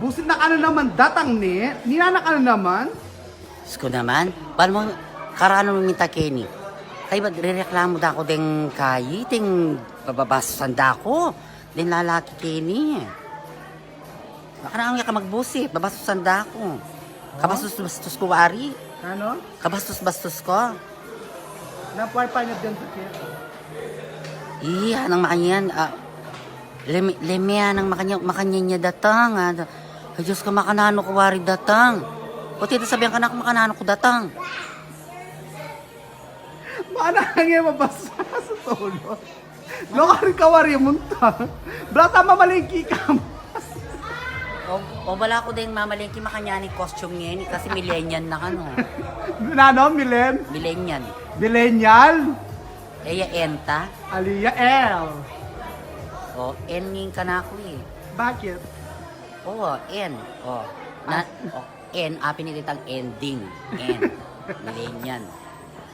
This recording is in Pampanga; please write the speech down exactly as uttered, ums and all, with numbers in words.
Busit na ka na naman datang ne, nina na ka na naman. Diyos ko naman, bal mo, karanu mu minta keni. Kaybat rereklamu da ku deng kayi, deng bababastusan da ku, deng lalaki keni. Makananu ya ka magbusit, babastusan da ku. Kabastus-bastus ku wari. Ano? Kabastus-bastus ku. Napuay pa niya din sa kaya. Iya, nang makanyan, ah, leme, leme, nang makanyan, makanyan ya datang, ah. Ay, Diyos ko, makananu ku wari datang. O, tita, sabian ka na ku makananu ku datang. Mana nga mabasa sa tulog. Lokari ka wari munta. Bala ta mamalengke ka. O, o, bala ku deng mamalengke, makanyan ing costume ngeni, kasi millennial na ka, no? Nanu, milen? Millennial. Millennial? E ya N ta? Ali ya L. O, N ngeni kanaku, e. Bakit? O, N. O, na, o, N, a, pin itang ending. N. Millennial.